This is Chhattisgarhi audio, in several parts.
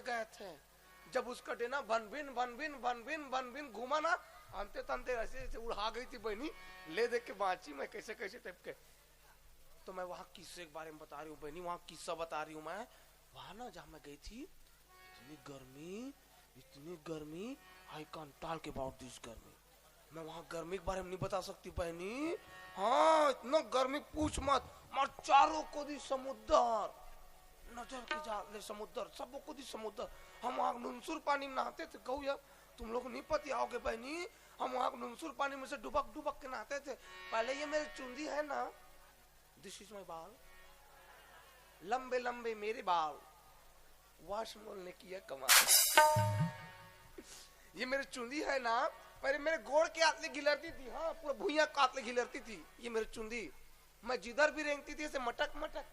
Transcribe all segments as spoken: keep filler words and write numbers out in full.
गए थे। जब उसका डेना भनभिन भनभिन भनभिन भनभिन घूमा ना, अंते तंते ऐसे ऐसे उड़ा गई थी बहनी। ले देख के बांची मैं, कैसे कैसे टाइप के। तो मैं वहां किस्से के बारे में बता रही हूँ बहनी, वहां किस्सा बता रही हूँ मैं। वहां ना जहां मैं गई थी, इतनी गर्मी, इतनी गर्मी, आई कांट टॉक अबाउट दिस गर्मी। मैं वहां गर्मी के बारे में नहीं बता सकती बहनी। हाँ, इतना गर्मी पूछ मत। मार चारों कोती समुद्र, नजर के जा ले समुद्र, सबो कोती समुद्र। हम वहां नुनसुर पानी में नहाते थे, कहूँ यार, तुम लोग नहीं पतियाओगे बहनी। हम वहां नुनसुर पानी में से डुबक डुबक के नहाते थे। पहले ये मेरी चुंदी है ना, दिस इज माई बाल, लंबे लंबे मेरे बाल, वॉश मोल ने किया कमाल। ये मेरी चुंदी है ना, पहले मेरे गोड़ के आतले घिलरती थी। हाँ, पूरा भुइयां के आतले घिलरती थी ये मेरी चुंदी। मैं जिधर भी रेंगती थी, ऐसे मटक मटक,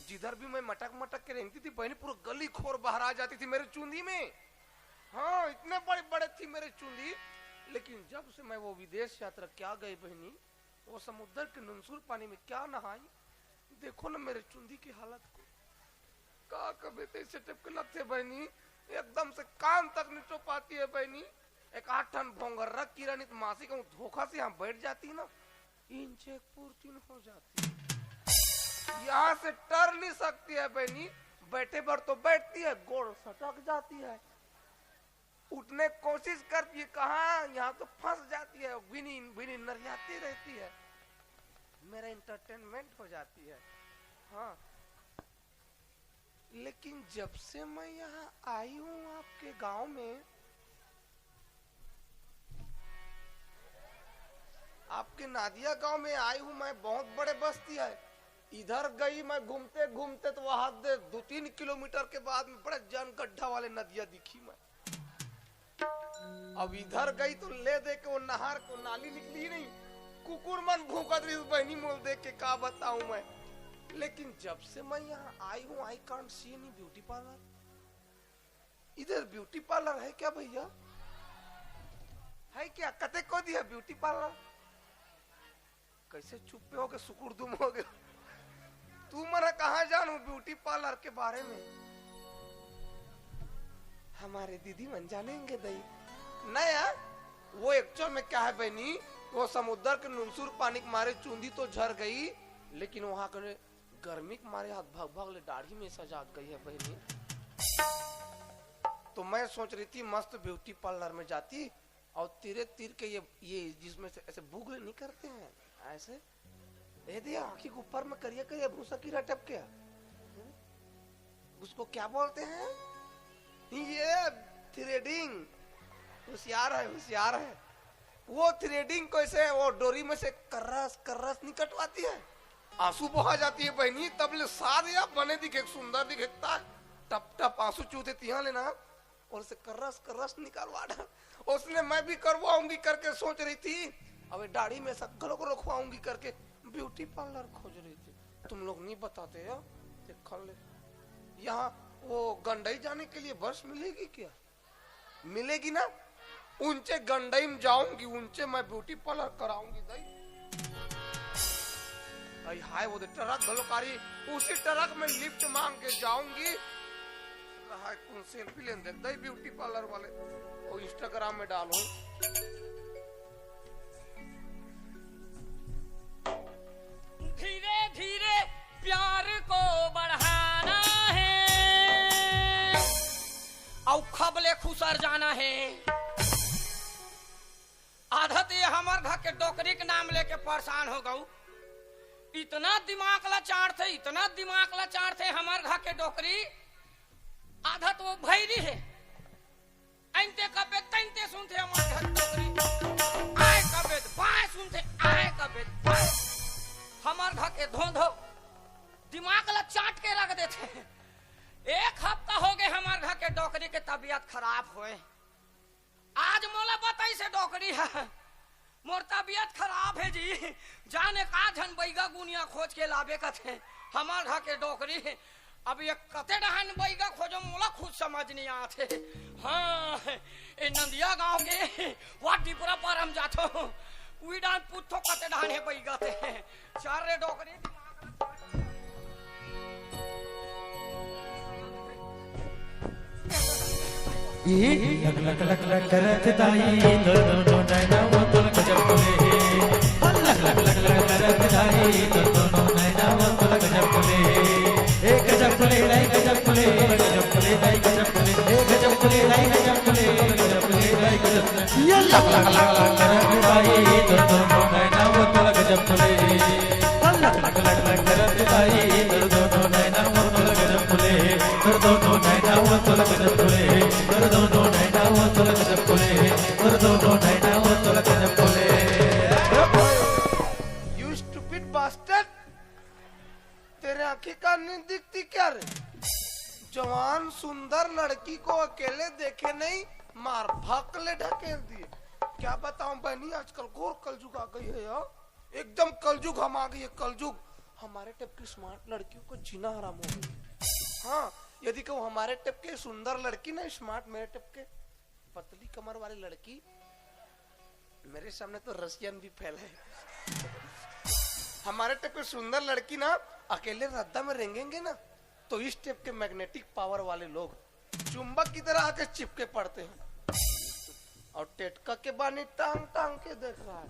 जिधर भी मैं मटक मटक के रेंगती थी बहनी, पूरा गली खोर बहरा जाती थी मेरी चुंदी में। हाँ, इतने बड़े बड़े थी मेरी चुंदी। लेकिन जब से मैं वो विदेश यात्रा क्या गई बहनी, वो समुद्र के नुनसुर पानी में क्या नहाई, देखो ना मेरे चुंदी की हालत को। का कबे तैसे टपके लगते बहनी, एकदम से कान तक नहीं टोपाती है बहनी। एक आठ ठन भोंगर रख किरानी तो मासी कहूँ धोखा से यहाँ बैठ जाती ना, इंच एक पुरतीन हो जाती है। यहाँ से टर नहीं सकती है बहनी, बैठे भर तो बैठती है, गोड़ सटक जाती है, उठने कोशिश करती है, कहाँ यहाँ तो फंस जाती है, बिनी बिनी नरियाती रहती है, मेरा एंटरटेनमेंट हो जाती है। हाँ, लेकिन जब से मैं यहाँ आई हूँ आपके गांव में, आपके नादिया गांव में आई हूँ मैं, बहुत बड़े बस्ती है। इधर गई मैं घूमते घूमते तो वहां दे दो तीन किलोमीटर के बाद में बड़े जन गड्ढा वाले नदिया दिखी मैं। अब इधर गई तो ले दे के वो नहर को नाली निकली नहीं, कुकुर मन भूकत रही बहनी मोल देख के, का बताऊं मैं। लेकिन जब से मैं यहाँ आई हूँ, I can't see any beauty parlour. इधर ब्यूटी पार्लर है क्या भैया? है क्या? कते को दिया ब्यूटी पार्लर? कैसे चुप्पे हो गए, सुकुर दुम हो गए? तू मन कहाँ जानू ब्यूटी पार्लर के बारे में? हमारे दीदी मन जानेंगे दई। नहीं यार, वो एक्चुअल में क्या है बहनी, वो समुद्र के नुनसुर पानी के मारे चूंदी तो झर गई, लेकिन वहां के गर्मी के मारे हाथ भग भग ले दाढ़ी में सजात गई है बहनी। तो मैं सोच रही थी मस्त ब्यूटी पार्लर में जाती और तीरे तीर के ये, ये जिसमें से ऐसे बुगले नहीं करते हैं, ऐसे, ये दिया आँखी के ऊपर में करिया करिया भूसा कीड़ा टपके है। उसको क्या बोलते हैं? ये थ्रेडिंग। होशियार है, होशियार है। वो थ्रेडिंग कैसे, वो डोरी में से कर्रस कर्रस नहीं कटवाती है, आंसू बहा जाती है बहनी, तब ले साद या बने दिखे, सुंदर दिखे, ता टप टप आंसू चूते तिहा लेना। और उसे कर्रस कर्रस निकलवा डाल। उसने मैं भी करवाऊंगी करके सोच रही थी, अब ये दाढ़ी में ऐसा गलो को रखवाऊंगी करके ब्यूटी पार्लर खोज रही थी। तुम लोग नहीं बताते हो, देख ले। यहाँ वो गंडई जाने के लिए बस मिलेगी क्या? मिलेगी ना। ऊंचे गंडई में जाऊंगी, ऊंचे मैं ब्यूटी पार्लर कराऊंगी दई। आई हाय, वो दे ट्रक घलो कारी, उसी ट्रक में लिफ्ट मांग के जाऊंगी। हाय, कौन सेल्फी लेन देख दई ब्यूटी पार्लर वाले, वो इंस्टाग्राम में डालूं। धीरे धीरे प्यार को बढ़ाना है, अउ खबले खुसर जाना है। आधा तो ये हमर घर के डोकरी के नाम लेके परेशान हो गऊ। इतना दिमाग ला चाटथे, इतना दिमाग ला चाटथे हमर घर के डोकरी। आधा तो वो भैरी है, अइनते कबे तइनते सुनथे हमर घर के डोकरी। आय कबे त बाय सुनथे, आय कबे त बाय। हमर घर के धोंधो दिमाग ला चाट के रख देथे। एक हफ्ता हो गए हमर घर के डोकरी के तबीयत खराब होए। आज मोला बताइसे डोकरी ह, मोर तबीयत खराब हे जी, जाने का झन बइगा गुनिया खोज के लाबे कथे। हमर घर के डोकरी ह, अब ये कते डहन बइगा खोजो, मोला खुद समझ नहीं आत हे। हाँ, ए नंदिया गांव के वा डिपरा पार हम जाथो, उही डहन पूछथो कते डहन हे बइगा ते। चल रे डोकरी, दिमाग लक लक लक लक करत दाई, तोर दोनों नैना वो तोर गजब खुले हे। लक लक लक लक करत दाई, तोर दोनों नैना वो तोर गजब खुले हे। ए गजब खुले, दाई गजब खुले, गजब खुले, दाई गजब खुले, ए गजब खुले, दाई गजब खुले, गजब खुले, दाई गजब खुले। ये लक लक लक लक करत दाई, तोर दोनों नैना वो तोर गजब खुले हे। लक लक लक लक करत दाई, तोर दोनों नैना वो तोर गजब खुले हे। तोर दोनों नैना वो तोर गजब खुले हे। तोर दोनों नैना वो तोर गजब खुले हे। तोर दोनों नैना वो तोर गजब खुले हे। You stupid bastard! तेरे आंखें कान नहीं दिखती क्या रे? जवान सुंदर लड़की को अकेले देखे नहीं, मार भक ले ढकेल दिए। क्या बताऊं बहनी, आजकल घोर कलयुग आ गई है यार। एकदम कलयुग हम आ गई है, कलयुग। हमारे टाइप की स्मार्ट लड़कियों को जीना हराम हो गई। हाँ, यदि कहूँ हमारे टाइप के सुंदर लड़की ना, स्मार्ट मेरे टाइप के, पतली कमर वाली लड़की, मेरे सामने तो रसियन भी फेल है। हमारे टाइप की सुंदर लड़की ना अकेले रद्दा में रेंगेंगे ना, तो इस टाइप के मैग्नेटिक पावर वाले लोग चुंबक की तरह आके चिपके पड़ते हैं। और टेटका के बानी टांग टांग के देख रहा है,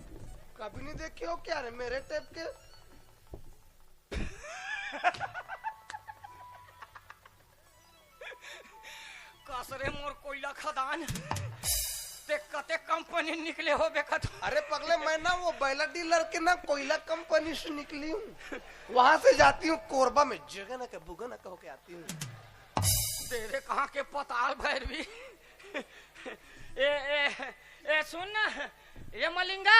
कभी नहीं देखे हो क्या रे मेरे टाइप के? कसरे मोर कोयला खदान, ते कते कंपनी निकले हो बेकत? अरे पगले, मैं ना वो बैला डीलर के ना कोयला कंपनी से निकली हूँ। वहां से जाती हूँ कोरबा में, जगह ना के बुगन ना कहो के आती हूँ। तेरे कहाँ के पताल भैरवी। ए, ए, ए, सुन ना, ये Malinga.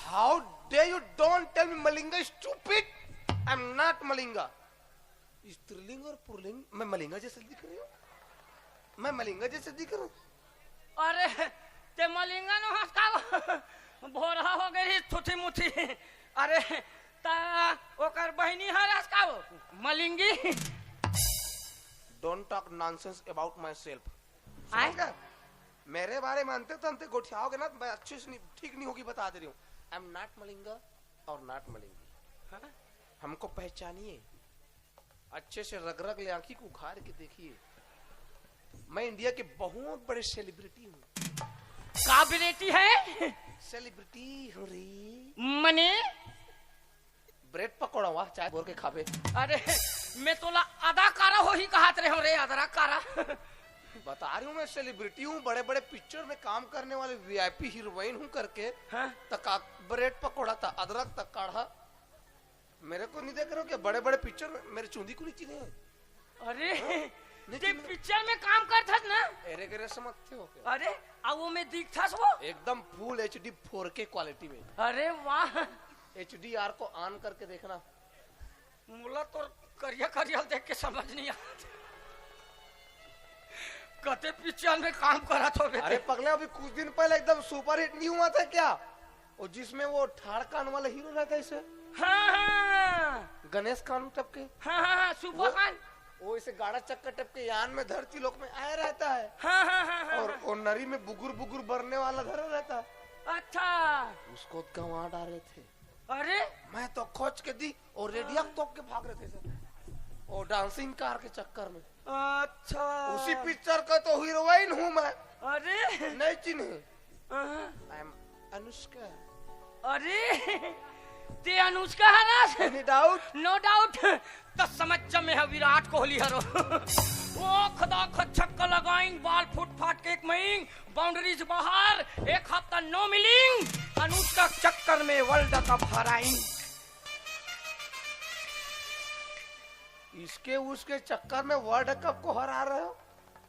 How dare you, don't tell me Malinga, stupid! I'm not Malinga. स्त्रीलिंग और पुरलिंग, मैं मलिंगा जैसे दिख रही हूँ? मैं मलिंगा जैसे दिख रहा हूँ? अरे, ते मलिंगा न हस का? भोरहा हो गई थुथी मुथी। अरे, ता ओकर बहिनी हर हस का? मलिंगी। Don't talk nonsense about myself. आय? समझ गए? मेरे बारे में अंते तंते गोठियाओगे ना, मैं अच्छे से नहीं, ठीक नहीं होगी, बता दे रही हूँ। I am not Malinga और not मलिंगी। हाँ? हमको पहचानिए, अच्छे से रग रग ले आंखी को उघार के देखिए। मैं इंडिया के बहुत बड़े सेलिब्रिटी हूँ। का बेटी है? सेलिब्रिटी हूँ रे। मने? ब्रेड पकौड़ा, वाह, चाय बोर के खाबे। अरे, मैं तोला अदाकारा होही कहत रहे हूँ रे, अदाकारा। बता रही हूँ, मैं सेलिब्रिटी हूँ, बड़े बड़े पिक्चर में काम करने वाले वीआईपी हीरोइन हूँ करके। हाँ। तका ब्रेड पकौड़ा था, अदरक तक काढ़ा। मेरे को नहीं देख रहे हो क्या? बड़े बड़े पिक्चर में मेरे चूंदी को नहीं चिन्हे? अरे, हाँ? नहीं ते चिन्हे? पिक्चर में काम करथस ना? अरे, करे समझते हो क्या? अरे, आ वो में दिखथस वो? एकदम फुल एचडी फोर के क्वालिटी में। अरे वाह। एचडीआर को ऑन करके देखना। मोला तोर करिया करिया देख के समझ नहीं आता। कते पिक्चर में काम करत होबे अरे ते? पगले, अभी कुछ दिन पहले एकदम सुपरहिट नहीं हुआ था क्या? और जिसमें वो ठाड़ कान वाला हीरो रहता है इसे, हाँ, हाँ। गणेश कान टपके। हाँ, हाँ, हाँ, सुपर वो, कान। वो इसे गाड़ा चक्कर टपके यान में धरती लोक में आया रहता है। हाँ, हाँ, हाँ, हाँ, और, हाँ। और नरी में बुगुर बुगुर बरने वाला धरा रहता है। अच्छा। उसको गंवा डाले थे। अरे, मैं तो खोज के दी और रेडिया तोक के भाग रहे थे सब। और डांसिंग कार के चक्कर में। अच्छा। उसी पिक्चर का तो हीरोइन हूँ मैं। अरे। नहीं चिन्हे? हाँ। I am Anushka. अरे, ते अनुष्का हरस? Any doubt? No doubt। त समझ जमे ह विराट कोहली हरो। ओ खुदा, खत छक्का लगाइन, बाल फुट फाट के एक मईन, बाउंड्रीज बाहर, एक हफ्ता नो मिलिंग, अनुष्का चक्कर में वर्ल्ड कप हराइन। इसके उसके चक्कर में वर्ल्ड कप को हरा रहे हो,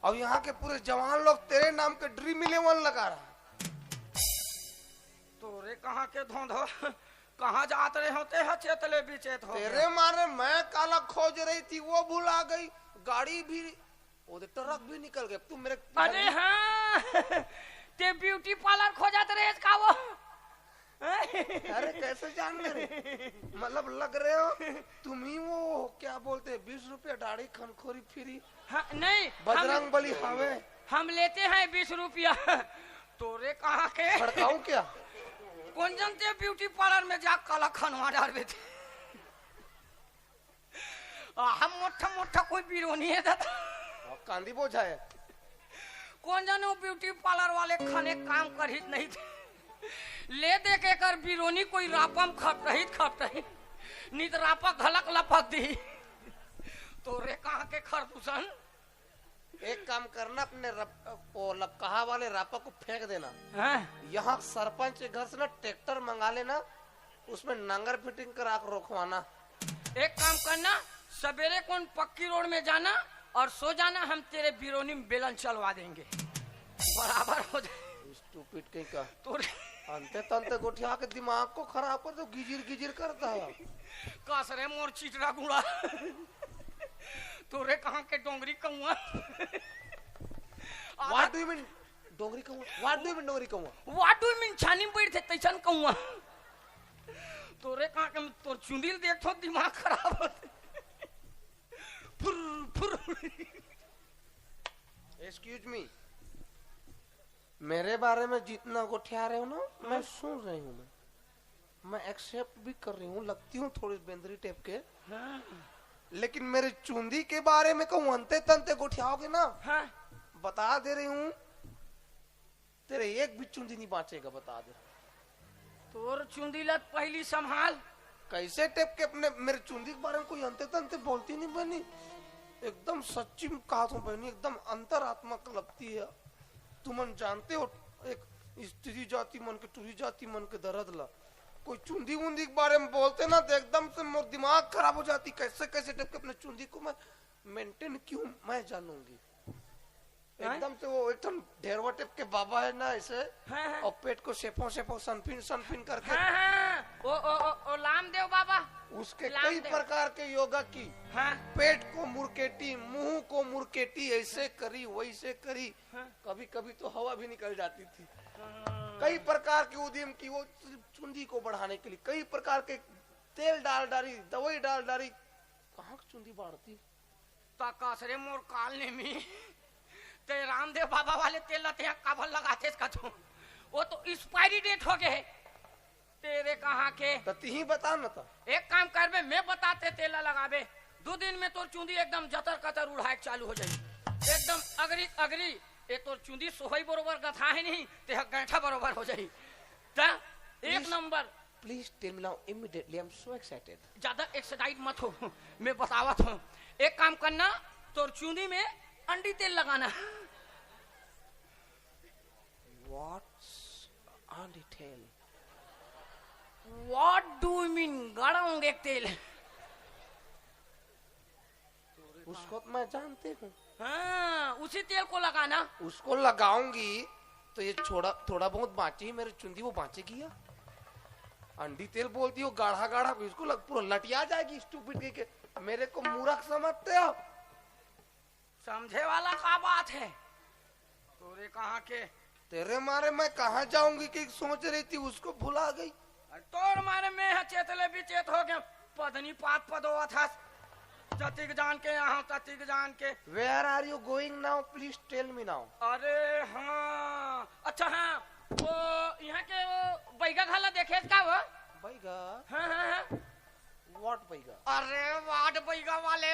और यहाँ के पूरे जवान लोग तेरे नाम के ड्रीम इलेवन लगा रहा है। तोरे कहाँ के धोंधो, कहाँ जात रहे हो ते ह चेतले बिचेत हो तेरे गया। मारे मैं काला खोज रही थी, वो भुला गई। गाड़ी भी, वो तो ट्रक भी निकल गए। तू मेरे अरे हाँ, ते ब्यूटी पार्लर खोजत रहे का वो? अरे कैसे जान रहे? मतलब लग रहे हो तुम ही वो, क्या बोलते हैं, बीस रुपया दाढ़ी खनखोरी फ्री। हाँ, नहीं, हम बजरंग बली हवे। हम लेते हैं बीस रुपया। तोरे कहाँ के? भड़काऊं क्या? कौन जानते ब्यूटी पार्लर में जा काला खनवा डाल देते। आ, हम मोटा मोटा कोई बिरोनी है दादा। और कांदी बोझा है। कोन जाने वो ब्यूटी पार्लर वाले खाने काम करही नहीं थे। ले दे के कर बिरोनी कोई रापम खपटही खपटही, नित रापा घलक लपक दी। तोरे कहाँ के खरदूसन। एक काम करना, अपने रप, वो लपकहा वाले रापा को फेंक देना। हाँ। यहाँ सरपंच के घर से ना ट्रैक्टर मंगा लेना, उसमें नंगर फिटिंग करा के रोकवाना। एक काम करना, सवेरे कोन पक्की रोड में जाना और सो जाना, हम तेरे बिरोनी में बेलन चलवा देंगे, बराबर हो जाए। स्टूपिड कहीं का। तोरे अंते तंते गोठिया के दिमाग को खराब कर दो, गिजिर गिजिर करता है। कस रे मोर चिटरा गुड़ा। तोरे कहाँ के डोंगरी कौआ। What do you mean? डोंगरी कौआ? What do you mean डोंगरी कौआ? What do you mean छानी में बैठे तैसन कौआ। तोरे कहाँ के तोर चुंदी ल देख तो दिमाग खराब होते। फुर फुर। Excuse me, मेरे बारे में जितना गोठिया रहे हो ना, मैं सुन रही हूँ। मैं मैं एक्सेप्ट भी कर रही हूँ, लगती हूँ थोड़ी बेंदरी टाइप के। हाँ। लेकिन मेरे चुंदी के बारे में कहूँ, अंते तंते गोठियाओगे ना, हाँ। बता दे रही हूँ, तेरे एक भी चुंदी नहीं बांचेगा, बता दे। तोर चुंदी लत पहली संभाल। कैसे टाइप के अपने, मेरे चुंदी के बारे में कोई अंते तंते बोलती नहीं बनी। एकदम सच्ची में कहा था बहनी, एकदम अंतरात्मा कलपती है। तुमन जानते हो, एक स्त्री जाति मन के, टुरी जाति मन के दर्द ला। कोई चुंदी वुंदी के बारे में बोलते ना, तो एकदम से मोर दिमाग खराब हो जाती। कैसे कैसे टाइप के अपने चुंदी को मैं मेंटेन क्यों, मैं जानूंगी। हाँ? एकदम से वो एक ठन ढेरवा टाइप के बाबा है ना, ऐसे, हाँ, हाँ। और पेट को शेफों शेफों सनफिन सनफिन करके। हाँ, हाँ। ओ, ओ, ओ, ओ, लामदेव बाबा। उसके लामदेव। कई प्रकार के योगा की। हाँ। पेट को मुरकेटी, मुंह को मुरकेटी, ऐसे करी, वैसे करी। हाँ। कभी कभी तो हवा भी निकल जाती थी। हाँ। कई प्रकार के उद्यम की, वो सिर्फ चुंदी को बढ़ाने के लिए कई प्रकार के तेल डाल डाली, दवाई डाल डाली। कहाँ की चुंदी बाढ़ती? तकास रे मोर काल नेमी। ते रामदेव बाबा वाले तेल ला ते काबर लगाथेस कथो? वो तो एक्सपायरी डेट हो गए। तेरे कहाँ के? त तिही बता न त। एक काम करबे, मैं बताते तेल ला लगाबे, दो दिन में तोर चुंदी एकदम जतर कतर उड़ाए के चालू हो जाई, एकदम अगरी अगरी। ये तोर चुंदी सोहई बरोबर गथा है नहीं, ते ह गैठा बरोबर हो जाई। त एक please, number. Please tell me now immediately, I'm so excited. ज्यादा एक्साइट मत हो, मैं बतावत हूँ। एक काम करना, तोर चुंदी में अंडी तेल लगाना। What's अंडी तेल? What do you mean? गाड़ा होंगे एक तेल। उसको तो मैं जानती हूँ। हाँ, उसी तेल को लगाना। उसको लगाऊंगी तो ये छोड़ा, थोड़ा बहुत बांची ही मेरी चुंदी, वो बांचेगी या? अंडी तेल बोलती हो, गाढ़ा गाढ़ा, इसको लग, पूरा लटिया जाएगी। स्टूपिड के, के मेरे को मूर्ख समझते हो? समझे वाला का बात है? तोरे कहाँ के? तेरे मारे मैं कहाँ जाऊंगी कि सोच रही थी, उसको भुला गई। अरे तोर मारे मैं ह चेतले बिचेत हो गया, पदनी पात पदोवत हस। जतिक जान के यहाँ, ततिक जान के। Where are you going now? Please tell me now. अरे हाँ, अच्छा हाँ, वो यहाँ के वो बैगा घाला देखे का वो? बैगा? हाँ, हाँ, हाँ। What बैगा? अरे वाट बैगा वाले,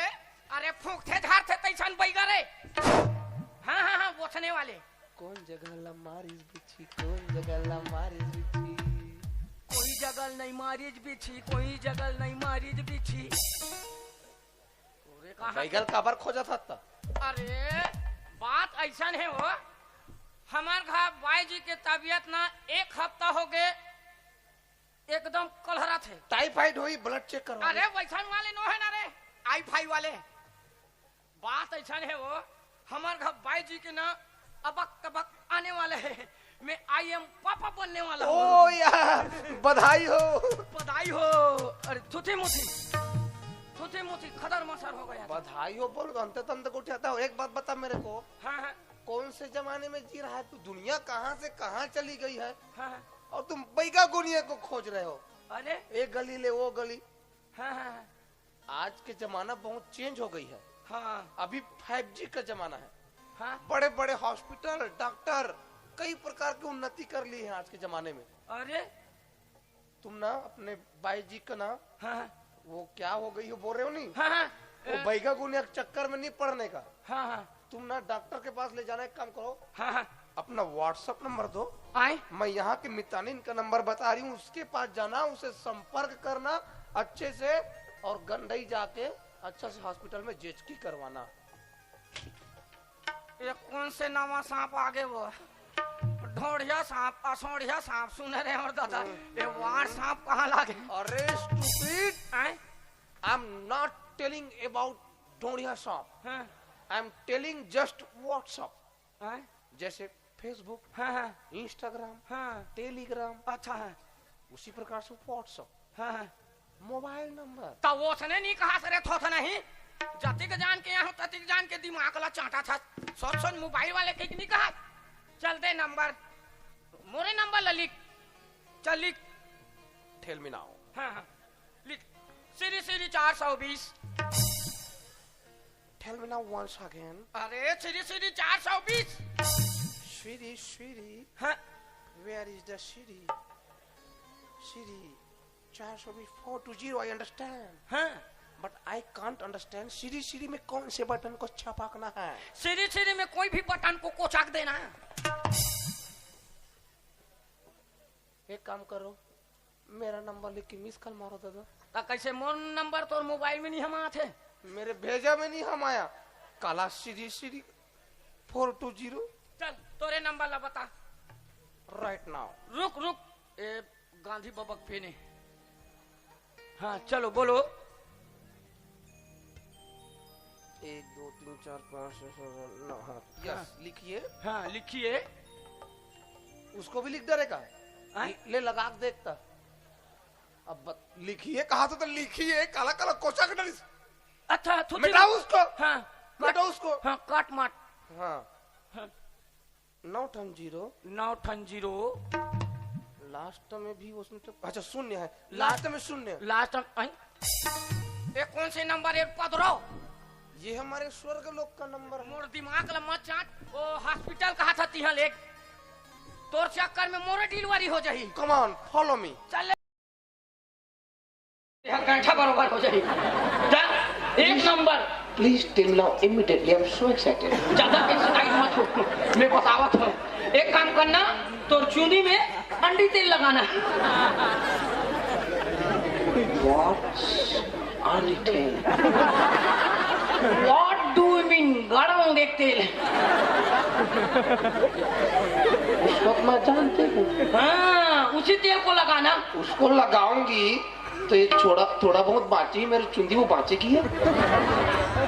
अरे फूंकथे झारथे तैसन बैगा रे। हाँ, हाँ, हाँ, वोचने वाले। कोन जगह ला मारिस बिच्छी, कोन जगह ला मारिस बिच्छी। कोई जगह नहीं मारिस बिच्छी, कोई जगह नहीं मारिस बिच्छी। अरे कहाँ बैगा ल काबर खोजत हस त? अरे बात ऐसन है वो, हमार घर बाई जी के तबीयत ना एक हफ्ता हो गए, एकदम कलहरा थे। टाइफाइड होई, ब्लड चेक करवा। अरे वैसन वाले नो है ना रे, आई फाई वाले। बात ऐसन है वो, हमार घर बाई जी के ना अबक तबक आने वाले हैं। मैं आई एम पापा बनने वाला हूँ। ओ यार, बधाई हो। बधाई हो। अरे थुथी मुथी, थुथी मुथी खदर मसर हो गया। बधाई हो बोल, अंते तंते को उठाता हो। एक बात बता मेरे को, हाँ, हाँ। कौन से जमाने में जी रहा है तू? दुनिया कहाँ से कहाँ चली गई है? हाँ, हाँ। और तुम बैगा गोनिया को खोज रहे हो। अरे? एक गली ले वो गली। हाँ, हाँ, हाँ। आज के जमाना बहुत चेंज हो गई है। हाँ। अभी फाइव जी का जमाना है। हाँ। बड़े बड़े हॉस्पिटल, डॉक्टर, कई प्रकार की उन्नति कर ली है आज के जमाने में। अरे? तुम ना अपने बाई जी का ना, हाँ, हाँ। वो क्या हो गई हो बोल रहे हो नहीं? हाँ, हाँ। वो बैगा गुनिया के चक्कर में नहीं पड़ने का। हाँ, हाँ। तुम ना डॉक्टर के पास ले जाना, एक काम करो, हाँ, हाँ। अपना WhatsApp नंबर दो। आए? मैं यहाँ के मितानिन का नंबर बता रही हूँ, उसके पास जाना, उसे संपर्क करना अच्छे से, और गंडई जाके अच्छा से हॉस्पिटल में जेचकी करवाना। ये कौन से नवा सांप आगे वो? ढोढ़िया सांप, असोढ़िया सांप, सुने रे और दादा, ये वार सांप कहाँ लागे? अरे stupid, आए? I am not telling about ढोढ़िया सांप। हाँ। I am telling just WhatsApp। हाँ। जैसे Facebook, हाँ, हाँ। Instagram, हाँ। Telegram। अच्छा है। उसी प्रकार से WhatsApp। हाँ, हाँ। Mobile number. तो वो उसने नहीं कहा सरे थोथ नहीं। जतिक जान के यहाँ ततिक जान के दिमाग ला चाटा था। सोच सोच मोबाइल वाले के नहीं कहा। चल दे नंबर। मोरे नंबर ला लिख। चल लिख। Tell me now। हाँ, हाँ। लिख। श्री श्री चार सौ बीस। Tell me now once again। अरे श्री श्री चार सौ बीस। श्री श्री। हाँ। Where is the Shri? Shri चार सौ बीस, four two zero, I understand। हाँ। But I can't understand Shri Shri में कौन से बटन को छपाकना है। श्री श्री में कोई भी बटन को कोचाक देना। एक काम करो, मेरा नंबर लिख के मिस कॉल मारो दादा। ता कैसे मोर नंबर तोर मोबाइल में नहीं हम आथे? मेरे भेजा में नहीं हम आया। काला Shri Shri four two zero। चल तोरे नंबर ला बता। Right now। रुक रुक, ए गांधी बबक पेने। हाँ चलो बोलो। एक दो तीन चार पाँच छः सात आठ नौ। हाँ। Yes। हाँ। लिखिए। हाँ लिखिए। उसको भी लिख डरेगा। हाँ? ले लगा के देखता। अब बत-, लिखिए कहा तो, तो लिखिए, काला काला कोचा के डरिस। अच्छा, थुथी मिटाओ उसको। हाँ। मिटाओ उसको। हाँ, काट माट। हाँ। हाँ। नौ ठन जीरो। नौ ठन जीरो। लास्ट में भी उसमें तो, अच्छा, शून्य है। लास्ट में शून्य। लास्ट में, आई? ये कौन से नंबर है, पदरो? ये हमारे स्वर्ग लोक का नंबर है। मोर दिमाग ला मत चाट। ओ, हॉस्पिटल कहा था तिहा ले। तोर चक्कर में मोरे डिलीवरी हो जाही। Come on, follow me। चल ले। यहाँ गैंठा बरोबर हो जाही। जा, एक number. Please tell now immediately, I am so excited। ज्यादा एक्साइट मत हो, मैं बतावत हूँ। एक काम करना, तोर चुंदी में अंडी तेल लगाना। What are you saying? What do you mean? गाड़ा होंगे एक तेल। उसको तो मैं जानती हूँ। हाँ, उसी तेल को लगाना। उसको लगाऊंगी तो ये थोड़ा, थोड़ा बहुत बांची मेरी चुंदी, वो बांचेगी है?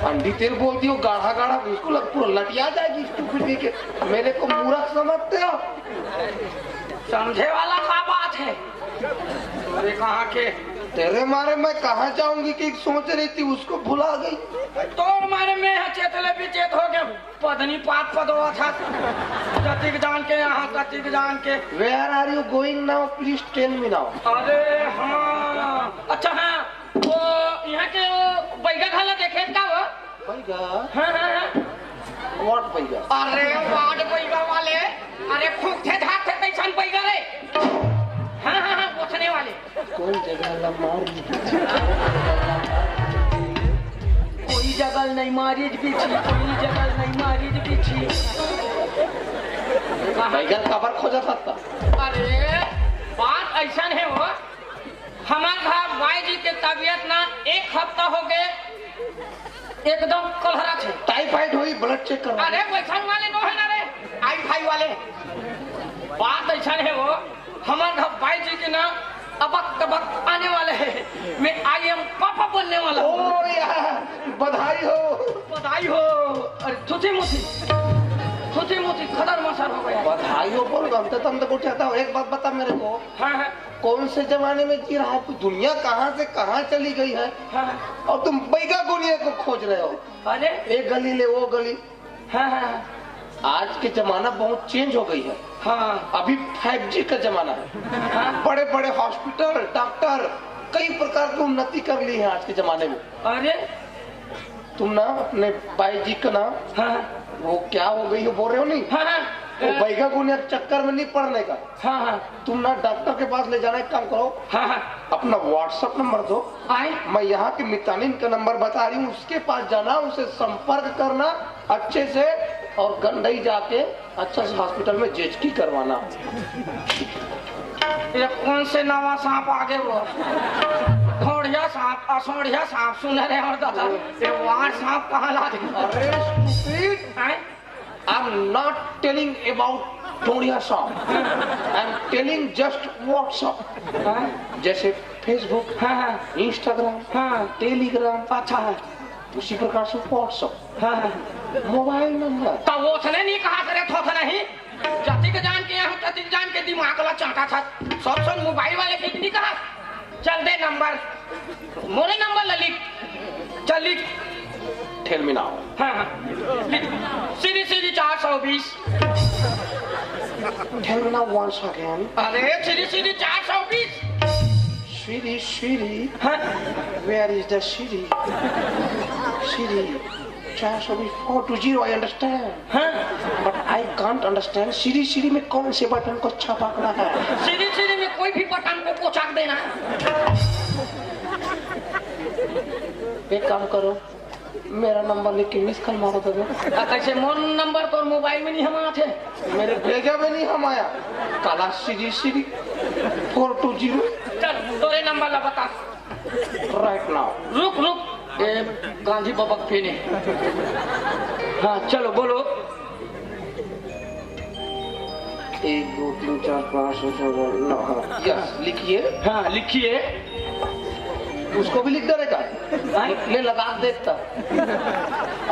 अंडी तेल बोलती हो, गाढ़ा गाढ़ा, बिल्कुल अब पूरा लटिया जाएगी stupid के। मेरे को मूर्ख समझते हो? समझे वाला का बात है? अरे कहाँ के? तेरे मारे मैं कहाँ जाऊंगी कि सोच रही थी, उसको भुला गई। तोर मारे मैं यहाँ चेतले भी चेत हो गया। पदनी पात पदवा था। जतिक जान के यहाँ, ततिक जान के। Where are you going now? Please tell me now। अरे हाँ, अच्छा हाँ, वो यहाँ के वो बैगा घाला देखे का वो? बैगा? हाँ, हाँ, हाँ। What बैगा? अरे वाट बैगा वाले, अरे फूकथे धाकथे तैसन बैगा रे। हाँ, हाँ, हाँ, ओतने वाले। कोई जगह ला मार कोई जगह नहीं मारी बिछी, कोई जगह नहीं मारी बिछी। बैगन काबर खोजत हस त? अरे, बात ऐसन है वो, हमार घर बाई जी के तबीयत ना एक हफ्ता हो गए, एकदम कलहरा थे। टाइफाइड होई, ब्लड चेक करवा। अरे, वैसन वाले नो है ना रे, आई फाई वाले। बात ऐसन है वो, हमार घर बाई जी के ना अबक तबक आने वाले हैं। मैं आई एम पापा बनने वाला हूँ। ओ यार, बधाई हो। बधाई हो। अरे थुथी मुथी, थुथी मुथी, खदर मसर हो गया। बधाई हो बोल, हम तो, तुम तो कुछ चाहता हो। एक बात बता मेरे को, हाँ, हाँ। कौन से जमाने में जी रहा है तू? दुनिया कहाँ से कहाँ चली गई है? हाँ। और तुम बैगा दुनिया को खोज रहे हो। अरे। एक गली ले, वो गली। हाँ, हाँ, हाँ। आज के जमाना बहुत चेंज हो गई है। हाँ। अभी फाइव जी का जमाना है। हाँ। बड़े बड़े हॉस्पिटल, डॉक्टर, कई प्रकार की उन्नति कर ली है आज के जमाने में। अरे। तुम ना अपने बाई जी का ना, हाँ। वो क्या हो गई हो बोल रहे हो नहीं? हाँ, हाँ। वो बैगा गुनिया के चक्कर में नहीं पड़ने का। हाँ, हाँ। तुम ना डॉक्टर के पास ले जाना, एक काम करो, हाँ, हाँ। अपना WhatsApp नंबर दो। आए? मैं यहाँ की मितानिन का नंबर बता रही हूँ, उसके पास जाना, उसे संपर्क करना अच्छे से, और गंडई जाके अच्छा से हॉस्पिटल में जेजकी करवाना। ये कौन से नवा सांप आगे वो? घोड़िया सांप, असोड़िया सांप सुन रहे हो दादा। ये वार सांप कहाँ ला दे? अरे stupid! आए? I'm not telling about ढोड़िया सांप। I'm telling just WhatsApp। हाँ? जैसे Facebook, हाँ, हाँ। Instagram, हाँ। Telegram। अच्छा है। उसी प्रकार से WhatsApp। हाँ, हाँ। Mobile number. तो वो थने नहीं कहा करे थो थने ही। जाति के जान के यहाँ, जाति के जान के दिमाग ला चाटा था। सब सब मोबाइल वाले के नहीं कहा। चल दे नंबर। मोरे नंबर ला लिख। चल लिख। Tell me now। हाँ, हाँ। लिख। सीढ़ी, सीढ़ी चार सौ बीस। Tell me now once again। अरे, सीढ़ी, सीढ़ी चार सौ बीस। सीढ़ी, सीढ़ी। हाँ। Where is the सीढ़ी? सीढ़ी। चार सौ बीस, four two zero, I understand। हाँ। But I can't understand। सीढ़ी, सीढ़ी में कौन से बटन को छपकना है? सीढ़ी, सीढ़ी में कोई भी बटन को कोचाक देना है। एक काम करो, मेरा नंबर लिख के मिस कॉल मारो दादा। आ, कैसे मोर नंबर तोर मोबाइल में नहीं हमारा थे? मेरे भेजा में नहीं हमाया। काला सीढ़ी सीढ़ी four two zero। चल, तोरे नंबर ला बता। Right now। रुक, रुक। ए, गांधी बबक पीने। हाँ, चलो, बोलो। एक, दो, तीन, चार, पाँच, छः, सात, आठ, नौ, हाँ। Yes, लिखिए। हाँ, लिखिए। उसको भी लिख दे रे का? हाँ? ले, लगा के देखता।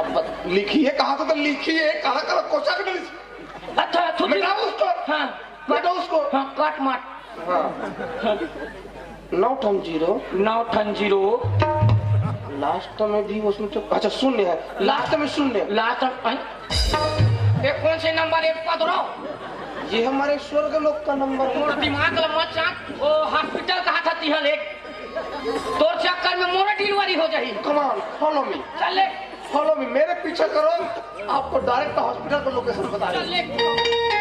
अब बत-, लिखिए, कहा तो, तो लिखिए, काला काला कोचा के नहीं। अच्छा, तू मिटाओ उसको। हाँ। मिटाओ उसको। हाँ, काट मार। हाँ। नौ ठन जीरो। नौ ठन जीरो। लास्ट में भी उसमें तो, अच्छा, शून्य है। लास्ट में शून्य। लास्ट में, हैं? ये कौन से नंबर एक पद रहो? ये हमारे स्वर्ग लोक का नंबर है। मोर दिमाग ला मत चाट। ओ, हॉस्पिटल कहा था तिहल एक। तोर चक्कर में मोर डिलीवरी हो जाही। Come on, follow me। चल ले। Follow me, मेरे पीछे करो, आपको डायरेक्ट हॉस्पिटल का लोकेशन बता चल देंगे। ले।